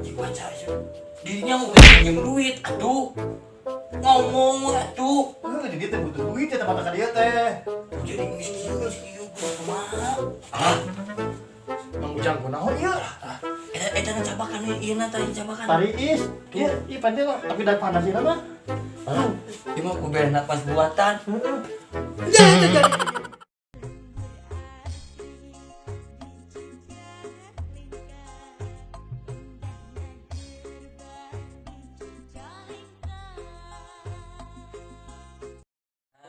Dibaca aja. Dirinya mau pinjam duit atuh. Ngomong atuh. Heeh, jadi teh butuh duit ya tempat ka dieu teh. Jadi geus kieu geus kieu kumaha? Ah, Mang Ujang kunaon ieu? eta eta na cabakan ieu na tadi cabakan. Tariis. Ieu ieu pantai mah tapi da panas ieu mah. Ah, ieu mah ku berenak pas buatan. Heeh.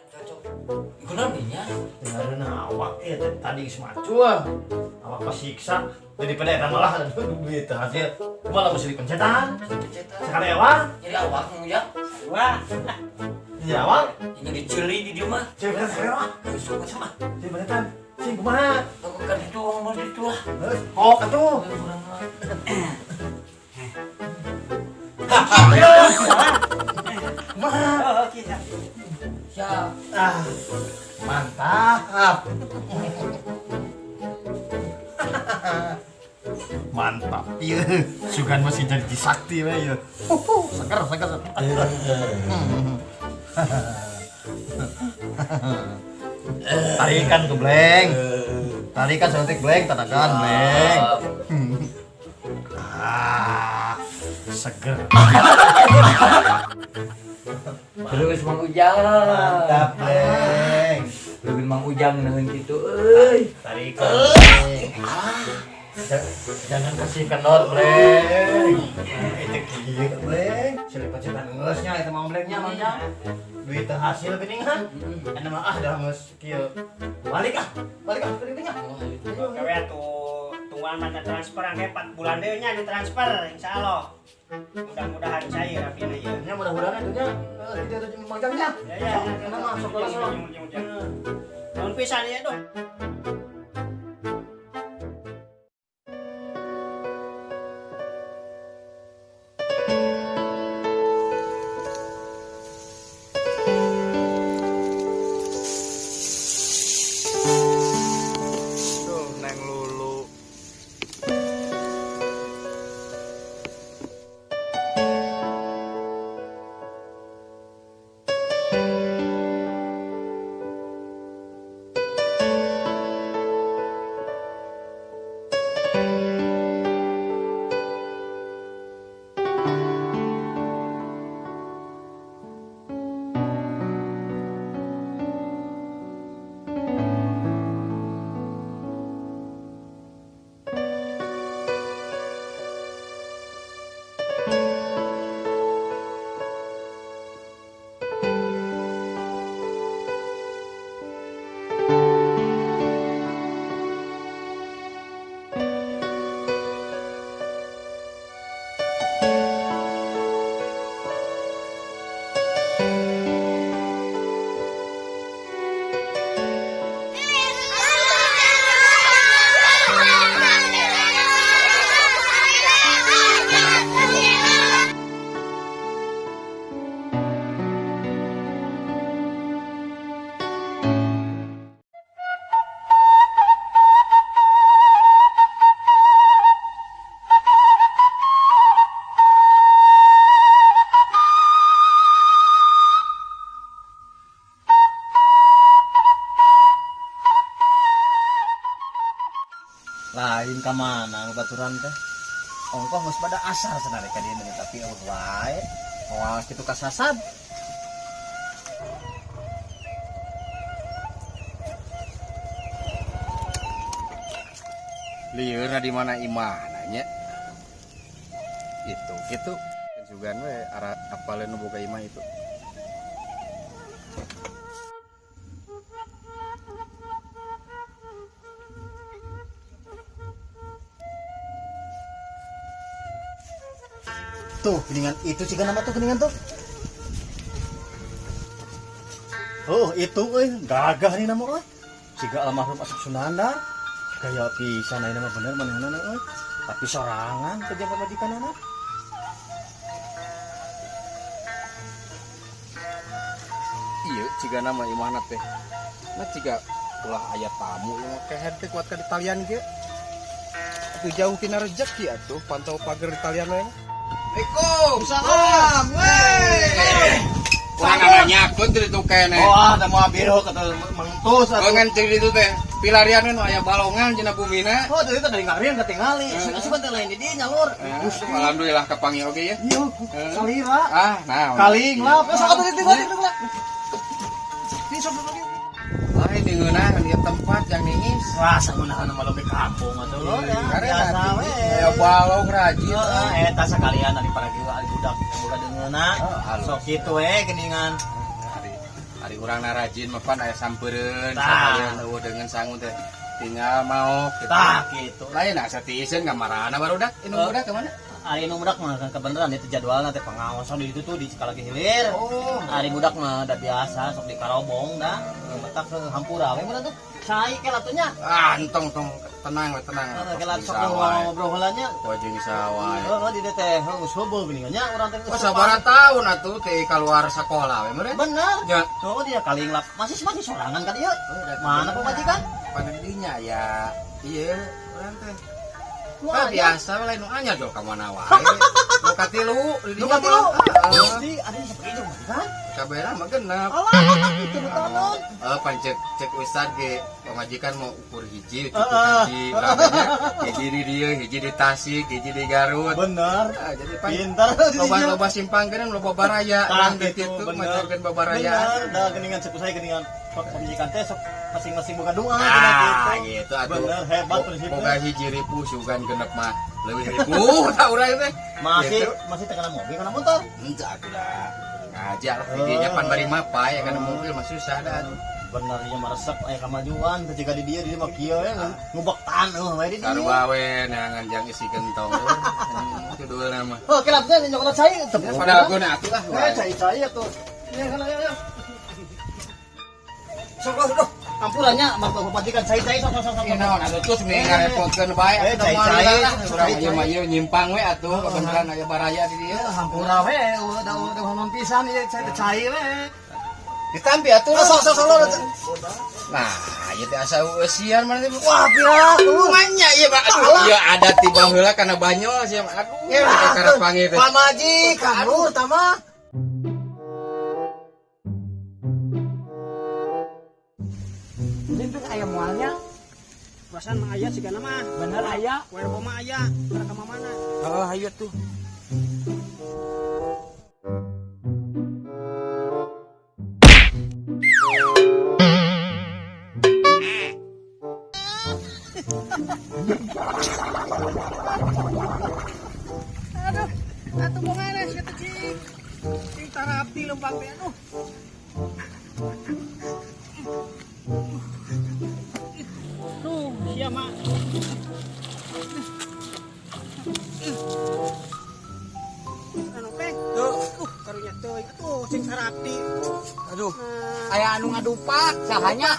Cocok. Kunaon nya? Dengareun awak ieu teh tadi geus macul. Awak pasiksa daripada eta malah duit teh hasil. Kumaha lamun sirik pencetan? Pencetan. Sekali awak, Jadi awak Mang Ujang. Wah, jadi awak. Ini diceli di dieu mah. Sirik pencetan sekali awak. Geus sok sama. Sirik pencetan. Sing kumaha? Aku kan itu ngomong itu lah. Geus, hok atuh. Kurang mah. Kumaha? oh, kita. Siap. Ah, mantap. Mantap, iya. Sugan masih jadi sakti we ieu. Seger, seger. Tarikan gebleng. Tarikan selentik bleng, tatakan bleng. Ah, seger. Terus Mang Ujang. Mantap, bleng. Lebih Mang Ujang neun kitu euy. Tarikan. Bleng. Jangan kasih kendor, bleng. Itu kieu, bleng. Silip pencetan geus nya eta Mang Blengnya, Mang Jang. Duit teu hasil geuning kan. Eta mah ah dah geus kieu. Balik ah, balik ah balik nya. Oke we atuh tungguan mata transfer angke 4 bulan deui nya ditransfer insyaallah. Mudah-mudahan cair rapina ieu. Nya mudah-mudahan itu nya. Heeh, kitu atuh Mang Jang nya. Ya ya. Eta mah sok lah sok. Nuhun pisan ieu duh. Tuh, Neng Lulu. Lain ka mana baturan teh? Ongkoh geus pada asar cenah ka dieu tapi eueuh wae. Moal kitu kasasab. Lieurna di mana imahna nya? Itu kitu. Sugan we ara apaleun nu boga imah itu. Tuh, geningan itu sih nama tuh geningan tuh. Oh, itu euy, gagah nih nama euy. Siga almarhum Asep Sunandar. Gaya pisan ayeuna mah bener manehna euy. Tapi sorangan kerja pamajikanana. Iya, ciga nama imahna teh. Nah ciga ulah aya tamu yang kehed teh kuat ka ditalian ge. Itu jauh tina rezeki atuh pantau pagar di talian we. Assalamualaikum. Salam, wey. Urang nanyakeun teu ditu keneh. Oh, ah, teh moal biru kata mangtus atuh. Ngan cek ditu teh pilarian nu aya balongan cenah bumina. Oh, tadi teh dari ngarin katingali. Asupan teh lain di dieu nya lur. Alhamdulillah kapanggih oge ya. Iya, salira. Ah, nah. Kaling lah, sok atuh ditu ditu lah. Ini sok lagi. Lain di ngeunah di tempat yang ningis. Wah, sakunahan mah lebih kampung atuh lur ya. Biasa we. Aya balong rajin. Heeh, eta sakalian daripada kieu ari budak boga deungeunna. Sok kitu we geuningan. Ari urang na rajin mah pan aya sampeureun sakalian eueuh deungeun sangu teh tinggal maok gitu. Tah kitu. Lain asa tiiseun kamarana barudak indung budak ka mana? Ari nu budak mah kan kebeneran itu jadwalna teh pengawasan di ditu tuh di Cikalagi Hilir. Oh. Ari budak mah da biasa sok di Karobong da. Matak hampura we mun atuh. Cai ke atuh nya. Ah, entong tong tenang we tenang. Heeh, ke sok ngobrol heula nya. Wajing sawah. Heeh, di dieu teh geus heubeul geuningan nya urang teh. Oh, sabaraha tahun atuh teh keluar sekolah we meureun. Bener. Ya. Oh, dia kaling lap. Masih masih sorangan kan ieu. Mana pamajikan? Pandinya ya. Iya, urang teh. Wah, Ah, biasa we lain nu anyar jauh ka mana wae. Nu katilu, di Nu dinya katilu. mah. Heeh. Gusti, ada yang seperti itu kan? Kabehna mah genep. Alah, itu nu tanon. Pan cek ustad ge pamajikan mau ukur hiji, cukup Heeh. hiji, namanya hiji di dieu, hiji di Tasik, hiji di Garut. Bener. Ah, jadi pan Pintar loba-loba simpang geunan loba baraya, Tah urang di gitu, ditu bener. macarkeun babaraya. Bener, dah geningan cek saya geningan pamajikan teh sok masing-masing boga doa Ah, gitu atuh. Bener, hebat prinsipnya. Boga hiji ribu sugan genep mah leuwih ribu tah urang teh. Masih Gitu. masih tekanan mobil kana motor. Henteu atuh dah. Ngajar lah didinya pan bari mapai ya kana mobil mah susah dah atuh. Bener ieu mah resep aya kamajuan teh jiga di dieu di dieu mah kieu we ngubektan eueuh we di dieu. Sarua we neangan jang isi gentong. Judulna mah. Oh, kelap teh nyokot cai teu. Pada guna atuh lah. Eh, cai-cai atuh. Ya, kana ya. Sok sok ampurannya marto pamajikan cai-cai sok sok sok. Ieu naon atuh terus mending ngarepotkeun bae Eh, atuh moal cai-cai, lah. Urang cai-cai. ieu mah ieu nyimpang we atuh kebeneran aya baraya di dieu. Hampura we, udah udah honon pisan ieu cai teh cai we. Ditampi atuh. Sok sok sok. Nah, ieu teh asa eusian mana teh. Wah, pira Manya ieu mah aduh. Ieu ada tiba heula kana banyol sia mah. Aduh, karep panggil teh. Pamajikan lur tama. Ini aya moalnya. Perasaan mah aya sigana mah. Bener aya. Kue rebo mah aya, keur ka mana? Heeh, hayu tuh. Aduh, atuh kumaha sia teh cing. Cing tarapti lempang teh aduh. Duh, sia mah. Anu peng. Tuh, karunya teuing atuh sing sarapti. Aduh, aya anu ngadupak sahanya.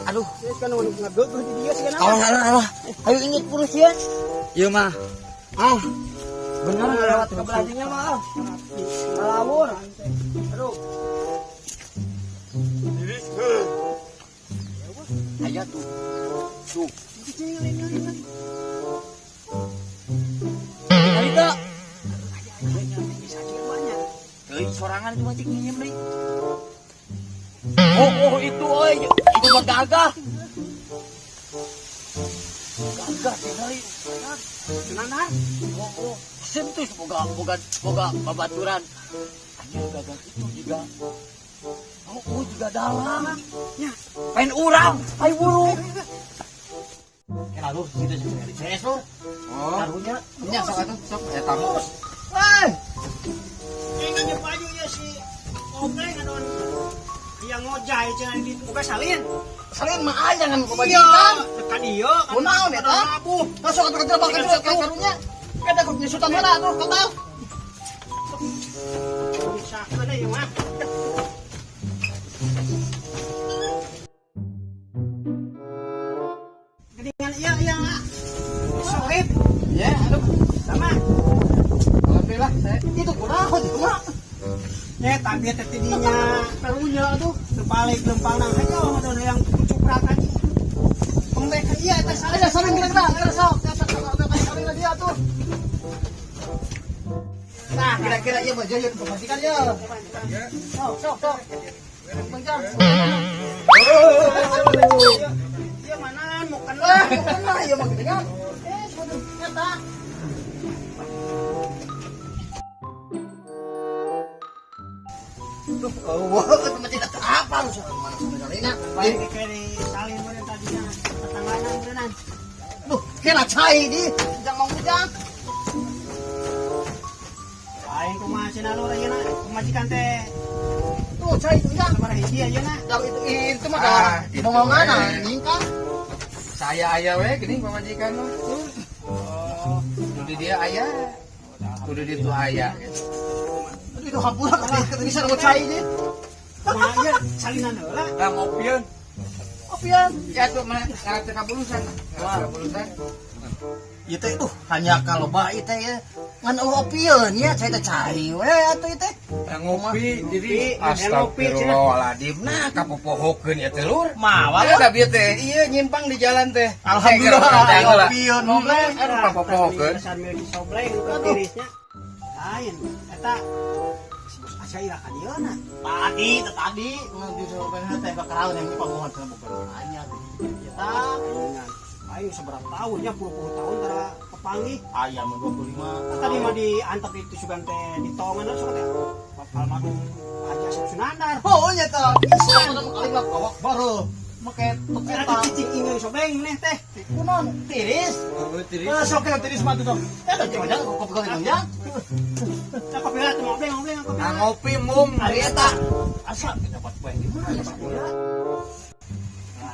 Aduh, Geus kan nu ngageuh di dieu sigana. alah alah alah. Ayo inget purus ya. Ieu mah. Ah. Bener lewat ke belah dinya mah. Kalawur. Aduh. Aya tuh. Tuh. Kali teu. Teuing sorangan cuma cik nyiem deui. Oh, oh itu euy, itu mah gagah. Gagah tinggali. Tenan. Oh, oh. Sentuh boga boga boga babaturan. Anjir gagah itu juga. Oh, oh juga dalam. Ya. Main urang, ayo buru. Eh, lalu situ sih di CS lur. Oh, Karunya. nya sok atuh sok eta tamu. Wah, Ini jeung baju ya si Obreng anu yang ngojay cenah di buka salin. salin mah aya ngan Iya, pamajikan. dekat ieu kan. Kunaon eta? Rabuh. Masuk atuh ke bakal ke karunya. Kada kudu nyusutan heula atuh total. Bisa kana ieu mah. Geningan iya iya. Sohib Ya, aduh. sama. Alhamdulillah saya. Itu kunaon itu mah. Eh, tapi teh tidinya Karunya atuh. terbalik lempang nang hayo ada yang cupratan. Pembek iya eta salin. Ada salin kira-kira, kira sok. Sok sok sok salin. atuh. Nah, kira-kira ieu mah jeung pemajikan ye. Sok, sok, sok. Mang Jang. Ieu mana mau kena. Wah, kena ieu mah geuningan. Eh, waduh, eta. Duh, eueuh, itu mah tidak apa lu mana sebenarnya. Baik kayak salin meureun tadinya tetanggaan beunang. Duh, kena cai di Ujang Mang Ujang. Aing kumaha cenah lur ayeuna pamajikan teh. Tuh, cai itu Ujang. Sabaraha hiji ayeuna? Kalau itu mah Ah, gitu bohongan we. anjing kan. Saya aya we geuning pamajikan mah. Oh, Nu di dia aya. Nu di ditu aya gitu. Aduh, itu hampura kata bisa mau cai di. Kumaha ieu salinan heula. Lah ngopieun. Opian. Ya tuh mana ngarak teh kabulusan. Ngarak kabulusan. Ieu teh duh hanya kalau bae teh ya. Ngan eueuh opieun nya cai teh cai we atuh ieu teh. Lah ngopi jadi Ngopi, ngopi, astagfirullahaladzim. Nah kapopohokeun ya teh lur. Mawa Ada da bieu teh ieu nyimpang di jalan teh. Alhamdulillah Eh, aya opieun mobleng. Aduh kapopohokeun. Sambil disobleng ke tirisnya. Lain eta asa ira ka dieu na. Tadi teh tadi nu di sobleng teh bakaraun yang pamohon cenah bukan hanya kita Aing aing seberapa tahun ya puluh-puluh tahun tara kepanggih. aya mah 25. Kan tadi mah diantep itu sugan teh ditongan sok teh. Bapak almarhum Haji Asep Sunandar. Oh nya teh bisa kali mah kawak baru make tok Kira eta. cicing ingeun sobleng neh teh. Kunaon tiris? Tiris. Eh, sok kita tiris mah tuh sok. Eh, teh jangan kopi kopi jangan. Nah, kopi lah teh ngobleng ngobleng kopi. Nah ngopi mum. Ari eta asa dapat poe di mana ya?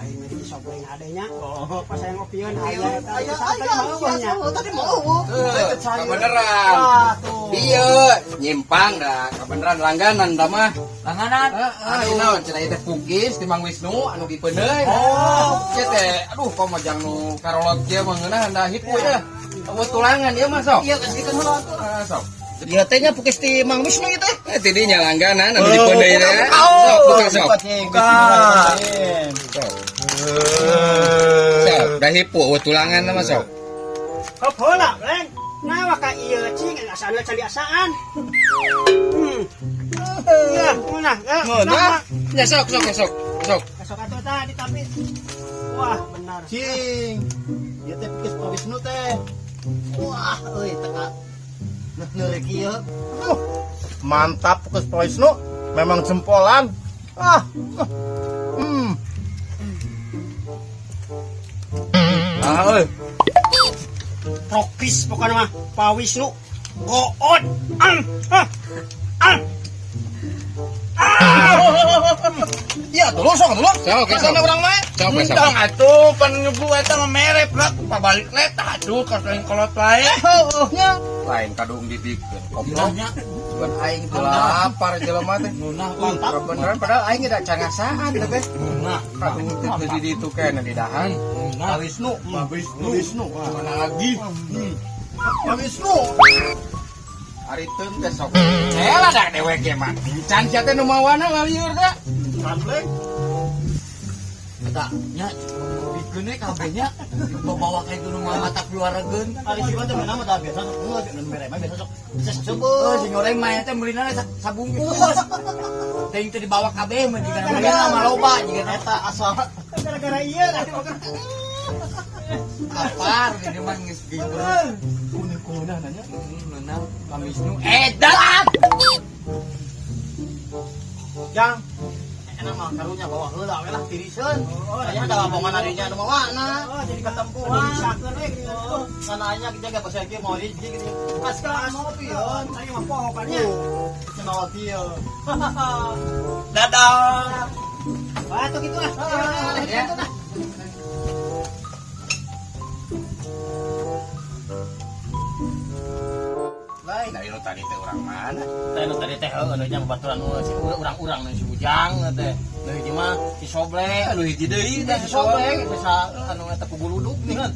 Aing mah disobleng adenya. Oh. Pas saya ngopieun aya eta. Aya Tadi aya mau nya. tadi mau eueuh. Eh, kebeneran. Wah, tuh. Iya, nyimpang dah, kebeneran langganan dah mah. Langganan. Heeh, ieu naon cenah ieu teh pukis ti Mang Wisnu anu dipeuneuy. Oh. Ieu teh aduh komo jang nu karolot kieu mah ngeunah da hipu ya. Eueuh tulangan ieu mah sok. Iya geus kitu heula tuh. Ah, sok. Ieu teh nya pukis ti Mang Wisnu ieu teh. Eh tidinya langganan anu dipeuneuy teh. Sok buka sok. Buka. Sok. Sok, dah hipu eueuh tulangan mah sok. Hop heula, Leng. Nah, waka ieu cing asaan can diasaan. Iya, nah, nah. Ya sok sok sok. Sok. Sok atuh tah ditapis. Wah, benar. Cing. Ieu teh pukis Pak Wisnu teh. Wah, euy teka. Neureuk ieu. Mantap Pukis Pak Wisnu, memang jempolan. Ah. Hmm. Ah euy. Prokis pokoknya mah Pak Wisnu goot. Ah, ah, ah. Iya, tuh sok tuh. Sok, sok. Sana urang mah. Sok sok. Entong atuh pan nyugu eta mah mere plak pabalik leta aduh kasaing kolot wae. Heueuh nya. Lain kadung dibikeun. Goblok. Cuman aing teu lapar jelema teh. Mantap. Kebeneran padahal aing da cangasaan teh teh. Nah, Kadung teh di ditu kene di dahan. Pak Wisnu, Pak Wisnu. Wisnu. Mana lagi? Pak Wisnu. Ari teung teh sok. Elah da dewek ge mah. Can sia teh nu mawana ngalieur teh. Sambleng. Eta nya bikeun we kabeh nya bawa ka gunung mata keluargeun. Ari si teh mana mah tah biasa sok geus nu mere mah biasa sok bisa Oh, sebut. si goreng mah teh meulina sabungkus. Teuing teh dibawa kabeh mah jiga meulina mah loba jiga Eta asal Gara-gara ieu tadi mah. lapar di mah geus gitu. Kuning-kuning nanya. Ngeunah Pak Wisnu edan. Jang. Enak mah karunya bawa heula we lah tiriseun. Aya ada lapongan arinya anu mawana. Oh, jadi Ketempuhan. Disakeun we geuningan tuh. Sana nya jaga bahasa kieu mau hiji gitu. Aska mau pion. Saya mah poho kan nya. Cenah kieu. Dadah. Wah, tuh gitu ah. Ya. Lain dari nu tadi teh urang mana? Teh nu tadi teh heueuh nya babaturan si urang-urang nu si Ujang teh. Nu hiji mah si Soblek, Anu hiji deui teh si Soblek bisa anu eta kuguluduk nih kan.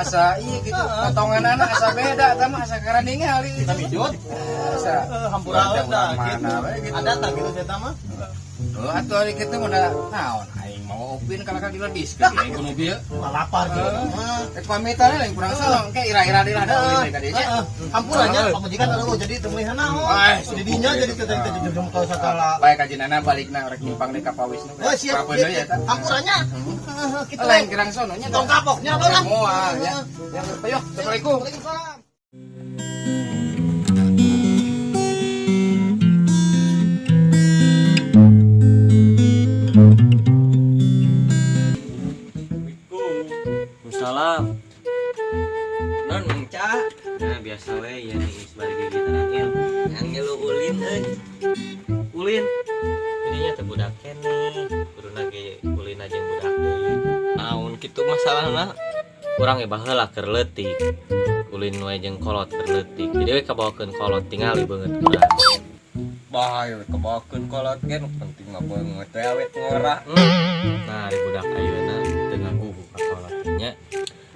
Asa ieu gitu potonganana asa beda eta mah asa gara ningali. Kita mijut. Asa Hampura Urang dah mana gitu. we gitu. Ada tak gitu eta mah? Tuh atuh ari kitu mah da naon aing Mau opin kalau kan diledis ke aing kudu bieu. Lapar gitu. Rek pamitan lain kurang salah engke ira-ira deui lah da ulin deui ka dieu nya. Hampura nya pamajikan eueuh jadi teu meuli naon. Di dinya jadi teh teh jujur ka sagala. Bae kajinana balikna rek nyimpang deui ka pawisna. Oh siap. Hampura nya. Heeh kitu. Lain kurang sono nya. Tong kapoknya lah. Moal nya. Ayo, Assalamualaikum. Waalaikumsalam. Salam. Non mengca. Nah biasa we ya nih bari gigitan angel. Angel ulin euy. Ulin. Ininya teh budak keneh. Kuduna ge ulin aja budak deui. Naon kitu masalahna? Urang ge baheula keur leutik. Ulin we jeung kolot keur leutik. Jadi we kabawakeun kolot tingali beungeut urang. Bahaya kabawakeun kolot ge nu penting mah beungeut we awet ngora. Nah, ari budak ayeuna teu ngagugu ka kolot nya.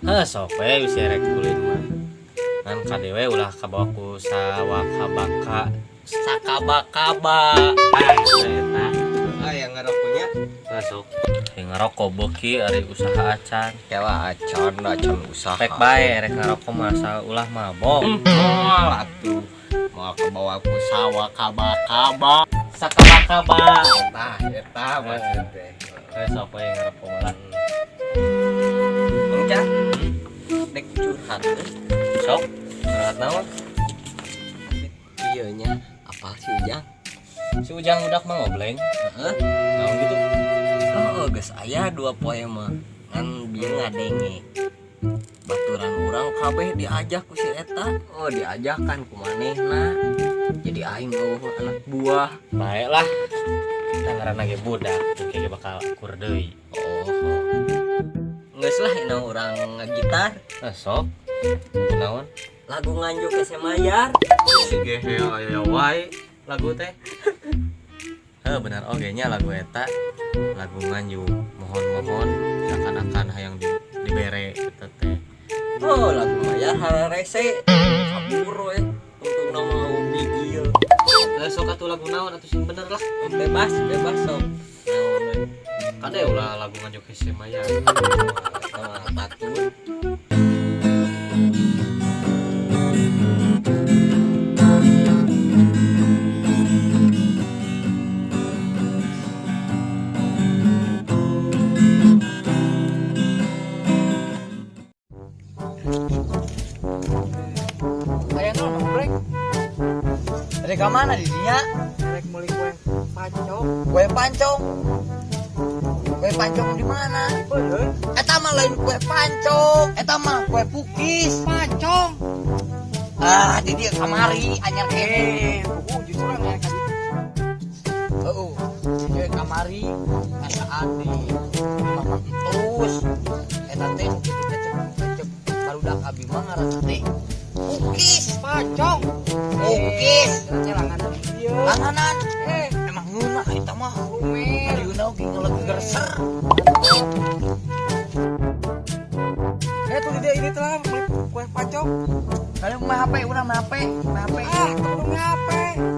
Heuh sok we bisi rek ulin mah. Ngan kadewe ulah kabawa ku sawakabaka sakabakaba. Ah, eta. Aya ngarokoknya. Masuk. Yang ngarokok beuki ari usaha acan. Kela acan acan usaha. Pek bae rek ngarokok mah asal ulah mabok. Moal atuh. Moal kabawa ku sawakabakaba. Sakabakaba. Tah eta maksud teh. Heuh sok we ngarokok mah. Mengca. Dek curhat euy. Sok curhat naon? Ieu nya apal si Ujang? Si Ujang udah mah ngobleng. Heeh. Naon gitu? Oh, geus aya 2 poe mah. Ngan bieu ngadenge. Baturan urang kabeh diajak ku si eta. Oh, diajakan ku manehna. Jadi aing eueuh anak buah. Bae lah. Kita ngaranna ge budak, engke ge bakal akur deui. Oh. Geus lah ina urang ngagitar. Sok. Naon? Lagu Nganjuk SMA Mayar. Si gehe aya wae lagu teh. Heuh bener oge nya lagu eta. Lagu Nganjuk mohon-mohon seakan-akan hayang dibere eta teh. Oh, lagu Mayar hararese. Sabur we. Tungtungna mah bigil. Lah sok atuh lagu naon atuh sing bener lah. Bebas, bebas sok. Naon we. Kade ulah lagu Nganjuk SMA Mayar. Eta mah batur. Rek ka mana di dinya? Rek meuli kue pancong. Kue pancong. Kue pancong di mana? Eta mah lain kue pancong, eta mah kue pukis. Pancong. Ah, di dieu kamari anyar kene. Buku justru anyar ka ditu. Heeh. Dieu kamari ngasaan di Mama Entus. Eta teh nu kitu teh cek barudak abi mah ngaranna teh pukis. Pancong. Pukis. Langganan ieu. Langganan. Emang ngeunah eta mah. Lumer. Ayeuna oge ngeleg gerser. Tuh di dia ini telah beli kue pancong. Kalian mah HP urang mah HP, mah HP. Ah, kudu HP.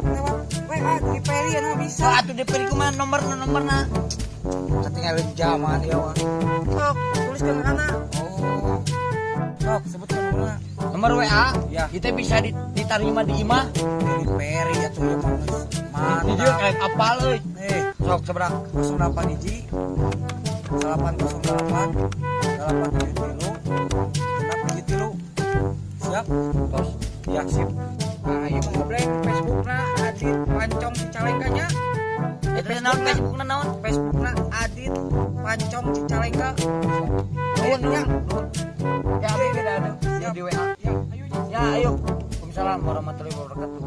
Lewat WA di Peri anu bisa. Ah, atuh di Peri kumaha nomorna? Ketinggalan zaman ieu mah. Sok, tuliskeun mana? Oh. Sok, sebutkan nomorna. Nomor WA? Ya. Kita bisa diterima di imah. Di Peri atuh ieu mah geus. Di dieu kayak apal euy. Sok seberapa? 08 hiji 808 873 673. Siap? Tos. Ya, sip. Nah, ieu mah ngobrol Facebookna Adit Pancong Cicalengka nya. Eta naon Facebookna naon? Facebookna Adit Pancong Cicalengka. Nuhun Nuhun nya. Ya, abi beda ada. Siap. Di WA. Ya, ayo nya. Ya, ayo. Waalaikumsalam warahmatullahi wabarakatuh.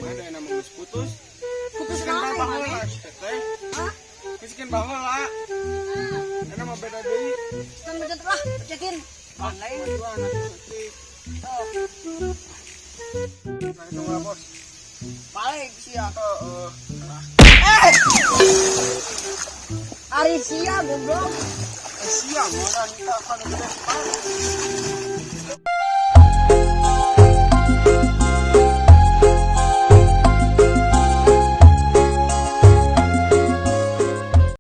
mah da mah geus putus. Putus Geus naon baheula maneh? teh. Hah? Geus keun baheula. Eta mah beda deui. Kan beda lah, cekin. Online. Bantuan atuh leutik. Oh, Nah, itu mah bos. balik sia. Heeh. Eh! Ari sia goblok. Siang orang kita kan udah.